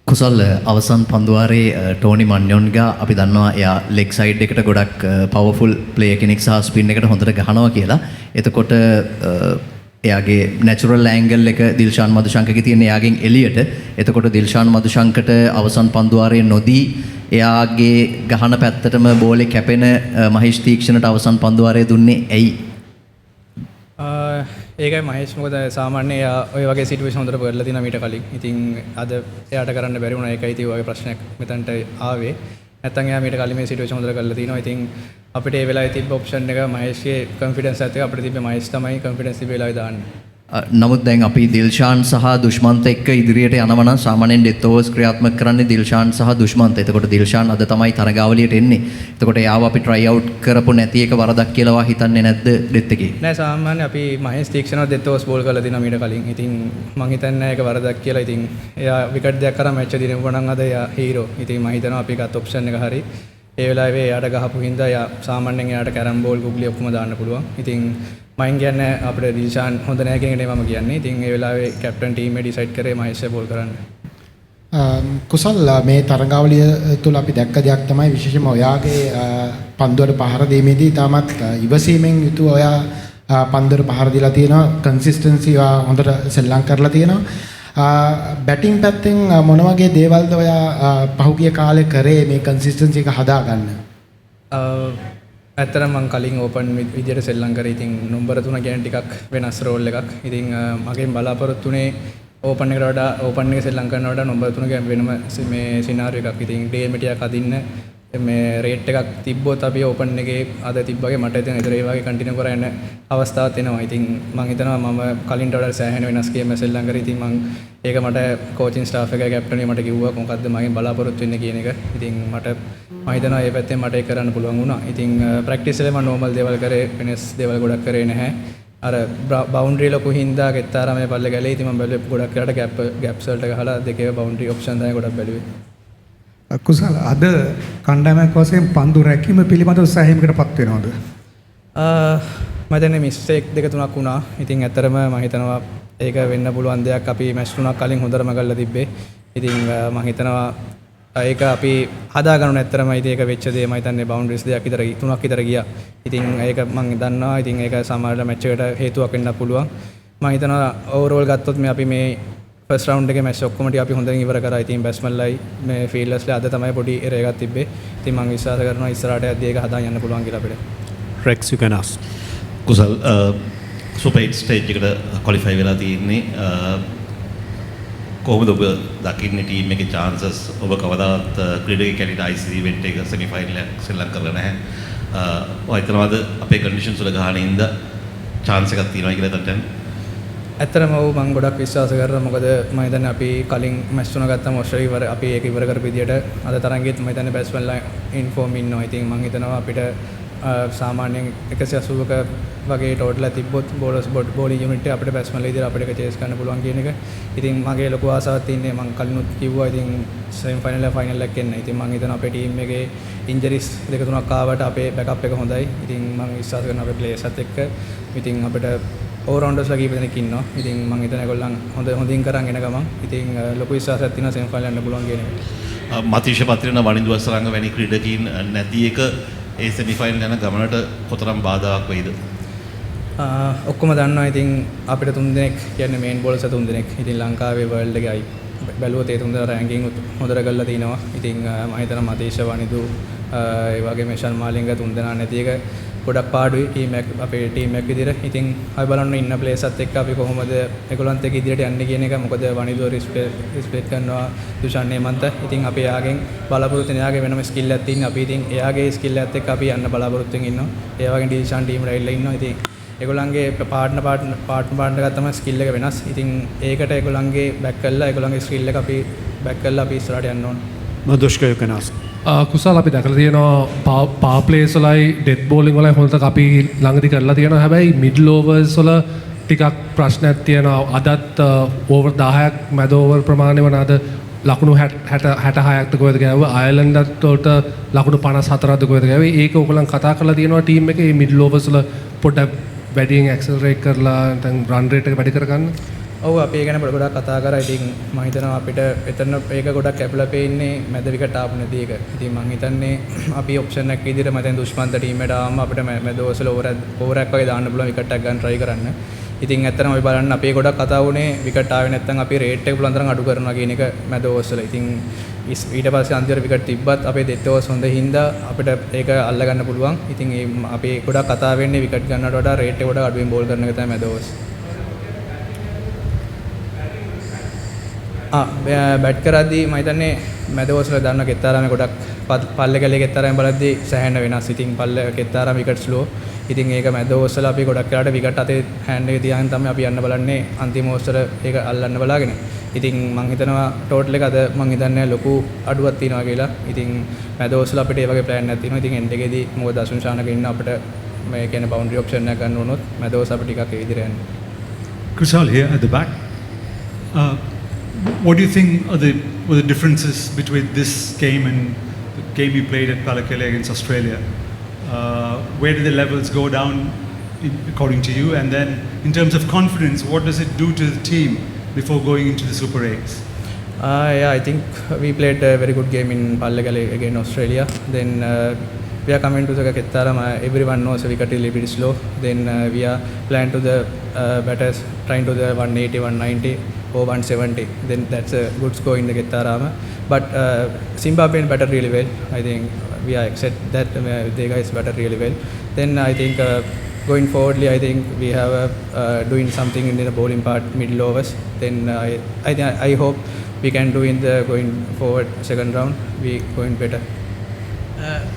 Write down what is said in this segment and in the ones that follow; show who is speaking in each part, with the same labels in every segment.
Speaker 1: කුසල්, අවසන් පන්දුවාරයේ ටෝනි මන්යොන්ගා, අපි දන්නවා එයා ලෙග් සයිඩ් එකට ගොඩක් පවර්ෆුල් ප්ලේයර් කෙනෙක් සහ ස්පින් එකට හොඳට ගහනවා කියලා. එතකොට එයාගේ නැචරල් ඇන්ගල් එක දිල්ෂාන් මදුශංකගේ තියෙන එයාගෙන් එළියට. එතකොට දිල්ෂාන් මදුශංකට අවසන් පන්දුවාරයේ නොදී එයාගේ ගහන පැත්තටම බෝලේ කැපෙන මහේෂ් තීක්ෂණට අවසන් පන්දුවාරය දුන්නේ ඇයි?
Speaker 2: ඒකයි මහේෂ්, මොකද සාමාන්‍ය එයා ඔය වගේ සිටුේෂන් හොඳට කරලා තියෙනවා මීට කලින්. ඉතින් අද එයාට කරන්න බැරි වුණා. ඒකයි ඉතින් ඔය වගේ ප්‍රශ්නයක් මෙතනට ආවේ. නැත්තම් එයා මීට කලින් මේ සිටුේෂන් හොඳට කරලා තිනවා. ඉතින් අපිට ඒ වෙලාවේ තිබ්බ ඔප්ෂන් එක මහේෂ්ගේ කොන්ෆිඩන්ස් එකත් එක්ක අපිට තිබ්බේ මහේෂ් තමයි කොන්ෆිඩන්ස් තිබ්බ වෙලාවේ දාන්න.
Speaker 1: නමුත් දැන් අපි දිල්ෂාන් සහ දුෂ්මන්ත එක්ක ඉදිරියට යනවා නම් සාමාන්‍යයෙන් ඩෙත් ඕවර්ස් ක්‍රියාත්මක කරන්නේ දිල්ෂාන් සහ දුෂ්මන්ත. එතකොට දිල්ෂාන් අද තමයි තරගාවලියට එන්නේ. එතකොට එයාව අපි ට්‍රයි අවුට් කරපු නැති එක වරදක් කියලා ඔයා හිතන්නේ නැද්ද ඩෙත් එකේ?
Speaker 2: නෑ, සාමාන්‍ය අපි මහේෂ් තීක්ෂණව ඩෙත් ඕවර්ස් බෝල් කරලා තිනවා මීට කලින්. ඉතින් මං හිතන්නේ නෑ ඒක වරදක් කියලා. ඉතින් එයා විකට් දෙකක් අරන් මැච් එක දිනුවා නම් අද එයා හීරෝ. ඉතින් මං හිතනවා අපි ගත්ත ඔප්ෂන් එක හරි. ඒ වෙලාවේ එයාට ගහපු හින්දා එයා සාමාන්‍යයෙන් එයාට කැරම් බෝල්, ගුග්ලි ඔක්කොම දාන්න පුළුවන්. ඉතින් මං කියන්නේ අපිට දිල්ෂාන් හොඳ නෑ කියන එක නෙමෙයි මම කියන්නේ. ඉතින් ඒ වෙලාවේ කැප්ටන් ටීම් එක ඩිසයිඩ් කරේ මහේෂ් බෝල් කරන්න.
Speaker 3: කුසල්, මේ තරඟාවලිය තුළ අපි දැක්ක දෙයක් තමයි විශේෂයෙන්ම ඔයාගේ පන්දුවට පහර දීමේදී ඉතාමත් ඉවසීමෙන් යුතුව ඔයා පන්දුවට පහර දීලා තියෙනවා. කන්සිස්ටන්සි ඔයා හොඳට සෙල්ලම් කරලා තියෙනවා. බැටිං පැත්තෙන් මොන වගේ දේවල්ද ඔයා පහුගිය කාලේ කරේ මේ කන්සිස්ටන්සි එක හදාගන්න?
Speaker 2: ඇත්තටම මං කලින් ඕපන් විදියට සෙල්ලම් කරේ. ඉතින් නම්බර 3 කියන්නේ ටිකක් වෙනස් රෝල් එකක්. ඉතින් මගෙන් බලාපොරොත්තු වුණේ ඕපන් එකට වඩා, ඕපන් එක සෙල්ලම් කරනවට වඩා නම්බර 3 කියන්නේ වෙනම මේ සිනාරියෝ එකක්. ඉතින් ඩේම ටිකක් අදින්න මේ රේට් එකක් තිබ්බොත් අපි ඕපන් එකේ අද තිබ්බගේ මට හිතෙනවා ඒතර ඒ වගේ කන්ටිනියු කරගෙන යන අවස්ථාවක් එනවා. ඉතින් මං හිතනවා මම කලින්ට වඩා සෑහෙන වෙනස් ගේම් එක සෙල්ලම් කරේ. ඉතින් මං ඒක මට කෝචින් ස්ටාෆ් එකයි කැප්ටන් මට කිව්වා මොකද්ද මගෙන් බලාපොරොත්තු වෙන්නේ කියන එක. ඉතින් මම හිතනවා ඒ පැත්තෙන් මට ඒක කරන්න පුළුවන් වුණා. ඉතින් ප්‍රැක්ටිස් එකේ මම නෝමල් දේවල් කරේ, වෙනස් දේවල් ගොඩක් කරේ නැහැ. අර බවුන්ඩරි ලොකු හින්දා කෙත්තාරාමේ පල්ලේ ගැලේ. ඉතින් මම බැලුවේ ගොඩක් වෙලාට ගැප් ගැප්ස් වලට ගහලා දෙකේ බවුන්ඩරි ඔප්ෂන් තමයි ගොඩක් බැලුවේ.
Speaker 4: කුසල්, අද කණ්ඩායමක් වශයෙන් පන්දු රැකීම පිළිබඳව සෑහීමකට පත් වෙනවද?
Speaker 2: මම හිතන්නේ මිස්ටේක් දෙක තුනක් වුණා. ඉතින් ඇත්තටම මම හිතනවා ඒක වෙන්න පුළුවන් දෙයක්. අපි මැච් තුනක් කලින් හොඳටම කරලා තිබ්බේ. ඉතින් මම හිතනවා ඒක අපි හදා ගන්න ඕනේ ඇත්තටම. ඉතින් ඒක වෙච්ච දේ මම හිතන්නේ බවුන්ඩරිස් දෙකක් විතර, තුනක් විතර ගියා. ඉතින් ඒක මම දන්නවා. ඉතින් ඒක සමහරවිට මැච් එකට හේතුවක් වෙන්න පුළුවන්. මම හිතනවා ඕවරෝල් ගත්තොත් මේ අපි මේ ෆස්ට් රවුන්ඩ් එකේ මැච් ඔක්කොම ටික අපි හොඳින් ඉවර කරා. ඉතින් බැට්ස්මන්ලයි මේ ෆීල්ඩර්ස්ලා අද තමයි පොඩි එරර් එකක් තිබ්බේ. ඉතින් මම විශ්වාස කරනවා ඉස්සරහට යද්දී ඒක හදාන් යන්න පුළුවන් කියලා අපිට.
Speaker 5: Rex, you can ask.
Speaker 6: Kusal, super 8 stage එකට ක්වොලිෆයි වෙලා තියෙන්නේ. කොහොමද ඔබ දකින්නේ ටීම් එකේ චාන්සස්? ඔබ කවදාවත් ක්‍රීඩකයෙක් හැටියට ICC ඉවෙන්ට් එක සෙමි ෆයිනල් එකක් සෙල්ලම් කරලා නැහැ. ඔය හිතනවාද අපේ කන්ඩිෂන්ස් වල ගහන හින්දා චාන්ස් එකක් තියෙනවා කියලා එතනට යන්න?
Speaker 2: ඇත්තටම ඔව්, මම ගොඩක් විශ්වාස කරනවා. මොකද මම හිතන්නේ අපි කලින් මැච් තුන ගත්තම ඔස්ට්‍රේලියා ඉවර අපි ඒක ඉවර කරපු විදියට අද තරඟෙත් මම හිතන්නේ බැට්ස්මන්ලා ඉන් ෆෝම් ඉන්නවා. ඉතින් මම හිතනවා අපිට සාමාන්‍යයෙන් 180ක වගේ ටෝටල් එකක් තිබ්බොත් බෝලර්ස් බෝලිං යුනිට් එක අපිට බැට්ස්මන්ලා විදියට අපිට ඒක චේස් කරන්න පුළුවන් කියන එක. ඉතින් මගේ ලොකු ආසාවක් තියෙන්නේ, මම කලිනුත් කිව්වා, ඉතින් සෙමි ෆයිනල් එක ෆයිනල් එකක් එන්න. ඉතින් මම හිතනවා අපේ ටීම් එකේ ඉන්ජරිස් දෙක තුනක් ආවට අපේ බෑකප් එක හොඳයි. ඉතින් මම විශ්වාස කරනවා අපේ ප්ලේයර්ස්ත් එක්ක. ඉතින් අපිට ඕල්රවුන්ඩර්ස්ලා කීප දෙනෙක් ඉන්නවා. ඉතින් මං හිතන්නේ ඒගොල්ලන් හොඳ හොඳින් කරන් එන ගමන් ඉතින් ලොකු විශ්වාසයක් තියෙනවා සෙමි ෆයිනල් යන්න පුළුවන් කියන එක.
Speaker 6: මතීෂ පතිරණ, වනිඳු හසරංග වැනි ක්‍රීඩකයින් නැති එක ඒ සෙමි ෆයිනල් යන ගමනට කොතරම් බාධාවක් වෙයිද?
Speaker 2: ඔක්කොම දන්නවා ඉතින් අපිට තුන් දෙනෙක් කියන්නේ මේන් බෝලර්ස් තුන් දෙනෙක්. ඉතින් ලංකාවේ වර්ල්ඩ් එකේ අයි බැලුවොත් ඒ තුන් දෙනා රෑන්කින් හොඳට කරලා තිනවා. ඉතින් මම හිතනවා මතීෂ, වනිඳු, ඒ වගේම එෂාන් මාලිංග තුන් දෙනා නැති එක ගොඩක් පාඩුයි ටීම් එක අපේ ටීම් එක විදිහට. ඉතින් අපි බලන්න ඉන්න ප්ලේයර්ස්ත් එක්ක අපි කොහොමද ඒගොල්ලන්ත් එක්ක ඉදිරියට යන්නේ කියන එක. මොකද වනිඳුව රිප්ලේස් කරනවා දුෂාන් හේමන්ත. ඉතින් අපි එයාගෙන් බලාපොරොත්තු වෙන එයාගේ වෙනම ස්කිල් එකක් තියෙනවා. අපි ඉතින් එයාගේ ස්කිල් එකත් එක්ක අපි යන්න බලාපොරොත්තු වෙමින් ඉන්නවා. ඒ වගේම ඩිල්ෂාන් ටීම් එකට ඇවිල්ලා ඉන්නවා. ඉතින් ඒගොල්ලන්ගේ පාර්ට්නර් පාර්ට්නර් පාර්ට්නර් පාර්ට්නර් ගත්තම ස්කිල් එක වෙනස්. ඉතින් ඒකට ඒගොල්ලන්ගේ බැක් කරලා ඒගොල්ලන්ගේ ස්කිල් එක අපි බැක් කරලා අපි ඉස්සරහට යන්න ඕන.
Speaker 5: Madushka, you can ask.
Speaker 7: කුසල්, අපි දැකලා තියෙනවා පවර් ප්ලේස් වලයි ඩෙත් බෝලිං වලයි හොඳට අපි ළඟදි කරලා තියෙනවා. හැබැයි මිඩල් ඕවර්ස් වල ටිකක් ප්‍රශ්නයක් තියෙනවා. අදත් ඕවර් 10ක් මැද ඕවර් ප්‍රමාණය වන අද ලකුණු 60 66ක්ද කොහෙද ගැහුවා. අයර්ලන්ඩත් වලට ලකුණු 54ක්ද කොහෙද ගැහුවේ. ඒක ඔයගොල්ලන් කතා කරලා තියෙනවා ටීම් එකේ මේ මිඩල් ඕවර්ස් වල පොඩ්ඩක් වැඩියෙන් ඇක්සලරේට් කරලා නැත්නම් රන් රේට් එක වැඩි කරගන්න?
Speaker 2: ඔව්, අපි ඒ ගැන ගොඩක් කතා කරා. ඉතින් මම හිතනවා අපිට එතන ඒක ගොඩක් කැපිලා පේන්නේ මැද විකට් ආපු නැති එක. ඉතින් මං හිතන්නේ අපි ඔප්ෂන් එකක් විදිහට මම දැන් දුෂ්මන්ත ටීම් එකට ආවම අපිට මැද ඕවර්ස් වල ඕවර් එකක් වගේ දාන්න පුළුවන් විකට් එකක් ගන්න try කරන්න. ඉතින් ඇත්තටම අපි බලන්න අපේ ගොඩක් කතා වුණේ විකට් ආවේ නැත්නම් අපි රේට් එක පුළුවන් තරම් අඩු කරනවා කියන එක මැද ඕවර්ස් වල. ඉතින් ඊට පස්සේ අන්තිමට විකට් තිබ්බත් අපේ ඩෙත් ඕවර්ස් හොඳ හින්දා අපිට ඒක අල්ල ගන්න පුළුවන්. ඉතින් ඒ අපි ගොඩක් කතා වෙන්නේ විකට් ගන්නවට වඩා රේට් එක ගොඩක් අඩුවෙන් බෝල් කරන එක තමයි මැද ඕවර්ස්. ආ, බැට් කරද්දී මම හිතන්නේ මැද ඕවර්ස් වල දන්න කෙත්තාරාමේ ගොඩක් පල්ලෙකැලේ කෙත්තාරාමේ බලද්දී සෑහෙන වෙනස්. ඉතින් පල්ල කෙත්තාරාම විකට් ස්ලෝ. ඉතින් ඒක මැද ඕවර්ස් වල අපි ගොඩක් වෙලාවට විකට් අතේ හෑන්ඩ් එකේ තියාගෙන තමයි අපි යන්න බලන්නේ අන්තිම ඕවර්ස් වල ඒක අල්ලන්න බලාගෙන. ඉතින් මං හිතනවා ටෝටල් එක අද මං හිතන්නේ ලොකු අඩුවක් තියෙනවා කියලා. ඉතින් මැද ඕවර්ස් වල අපිට ඒ වගේ ප්ලෑන් එකක් තියෙනවා. ඉතින් එන්ඩ් එකේදී මොකද දසුන් ශානක ඉන්න අපිට මේ කියන්නේ බවුන්ඩරි ඔප්ෂන් එකක් ගන්න වුණොත් මැද ඕවර්ස් අපි ටිකක් ඒ විදිහට යන්නේ.
Speaker 8: Kusal here at the back. What do you think are the were the differences between this game and the game you played at Pallekele against Australia? Where did the levels go down, according to you? And then, in terms of confidence, what does it do to the team before going into the Super Eights?
Speaker 2: Yeah, I think we played a very good game in Pallekele against Australia. Then we are coming to the Khettarama. Everyone knows the wicket is a little bit slow. Then we are plan to the batters trying to the 180, 190 or 170. Then that's a good score in the Khettarama. But Zimbabwe batted really well. I think we are accept that they guys batted really well. Then I think going forwardly, I think we have doing something in the bowling part, middle overs. Then I hope we can do in the going forward second round. We going better.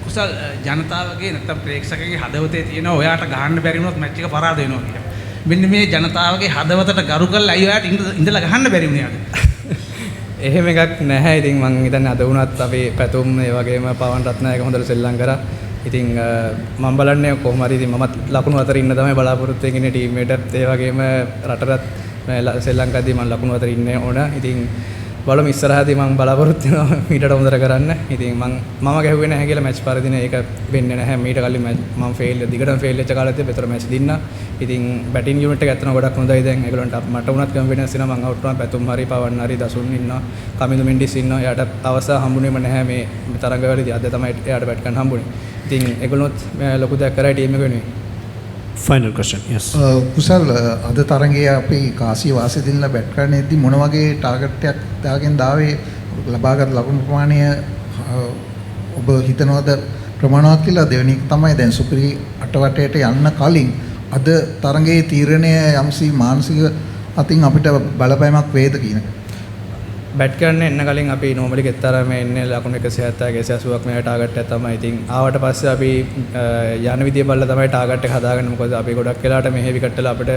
Speaker 9: කුසල්, ජනතාවගේ නැත්තම් ප්‍රේක්ෂකගේ හදවතේ තියෙනවා ඔයාට ගහන්න බැරි වුණොත් match එක පරාද වෙනවා කියලා. මෙන්න මේ ජනතාවගේ හදවතට ගරු කරලා ඇයි ඔයාට ඉඳලා ගහන්න බැරි වුණේ අද?
Speaker 2: එහෙම එකක් නැහැ. ඉතින් මං හිතන්නේ අද වුණත් අපි පැතුම් ඒ වගේම පවන් රත්නායක හොඳට සෙල්ලම් කරා. ඉතින් මං බලන්නේ කොහොම හරි ඉතින් මමත් ලකුණු අතර ඉන්න තමයි බලාපොරොත්තු වෙන්නේ ඉන්නේ ටීම් එකට. ඒ වගේම රටටත් මේ සෙල්ලම් කරද්දී මං ලකුණු අතර ඉන්න ඕන. ඉතින් බලමු ඉස්සරහදී මං බලාපොරොත්තු වෙනවා මීටට හොඳට කරන්න. ඉතින් මම ගැහුවේ නැහැ කියලා මැච් පරදින ඒක වෙන්නේ නැහැ. මීට කලින් මැච් මං ෆේල් දිගටම ෆේල් වෙච්ච කාලෙත් ඒතර මැච් දින්නා. ඉතින් බැටින් යුනිට් එක ඇත්තටම ගොඩක් හොඳයි දැන්. ඒගොල්ලන්ට මට වුණත් කොන්ෆිඩන්ස් එනවා මං අවුට් වුණා. පැතුම් හරි පවන් හරි දසුන් ඉන්නවා. කමින්දු මෙන්ඩිස් ඉන්නවා. එයාට අවස්ථාව හම්බුනේම නැහැ මේ තරඟවලදී. අද තමයි එයාට බැට් කරන්න හම්බුනේ. ඉතින් ඒගොල්ලොත් ලොකු දෙයක් කරා ටීම් එක වෙනුවෙන්.
Speaker 5: Final question, yes.
Speaker 10: කුසල්, අද තරගයේ අපි කාසිය වාසිදින්ලා බැට් කරන්න එද්දි මොන වගේ ටාගට් එකක් දාගෙන දාවේ? ලබාගත් ලකුණු ප්‍රමාණය ඔබ හිතනවද ප්‍රමාණවත් කියලා? දෙවෙනි එක තමයි දැන් සුපිරි අට වටයට යන්න කලින් අද තරගයේ තීරණය යම්සි මානසික අතින් අපිට බලපෑමක් වේද කියන එක.
Speaker 2: බැට් කරන්න එන්න කලින් අපි නෝමලි කෙත්තාරම එන්නේ ලකුණු 170 180ක් මේ ටාගට් එක තමයි. ඉතින් ආවට පස්සේ අපි යන විදිය බලලා තමයි ටාගට් එක හදාගන්නේ. මොකද අපි ගොඩක් වෙලාවට මෙහෙ විකට් වල අපිට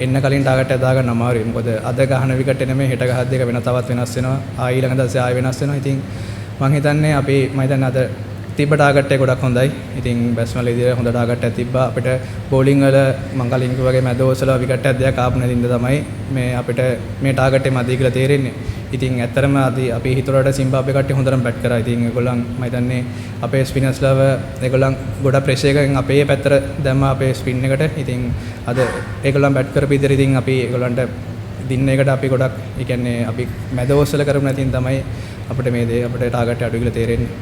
Speaker 2: එන්න කලින් ටාගට් එක හදාගන්න අමාරුයි. මොකද අද ගහන විකට් නෙමෙයි හෙට ගහද්දි එක වෙන තවත් වෙනස් වෙනවා. ආ ඊළඟ දවසේ ආයෙ වෙනස් වෙනවා. ඉතින් මං හිතන්නේ අද තිබ්බ ටාගට් එක ගොඩක් හොඳයි. ඉතින් බැට්ස්මන් විදියට හොඳ ටාගට් එකක් තිබ්බා. අපිට බෝලිං වල මං කලින් කිව්වා වගේ මැද ඕවර්ස් වල විකට් එකක් දෙයක් ආපු නැති හින්දා තමයි මේ අපිට මේ ටාගට් එක මදි කියලා තේරෙන්නේ. ඉතින් ඇත්තටම අපි හිතුවට සිම්බාබ්වේ කට්ටිය හොඳටම බැට් කරා. ඉතින් ඒගොල්ලන් මම හිතන්නේ අපේ ස්පිනර්ස්ලාව ඒගොල්ලන් ගොඩක් ප්‍රෙෂර් එකෙන් අපේ පැත්තට දැම්මා අපේ ස්පින් එකට. ඉතින් අද ඒගොල්ලන් බැට් කරපු විදිහට ඉතින් අපි ඒගොල්ලන්ට දින්න එකට අපි ගොඩක් ඒ කියන්නේ අපි මැද ඕවර්ස් වල කරපු නැති හින්දා තමයි අපිට මේ දේ අපිට ටාගට් එක අඩු කියලා තේරෙන්නේ.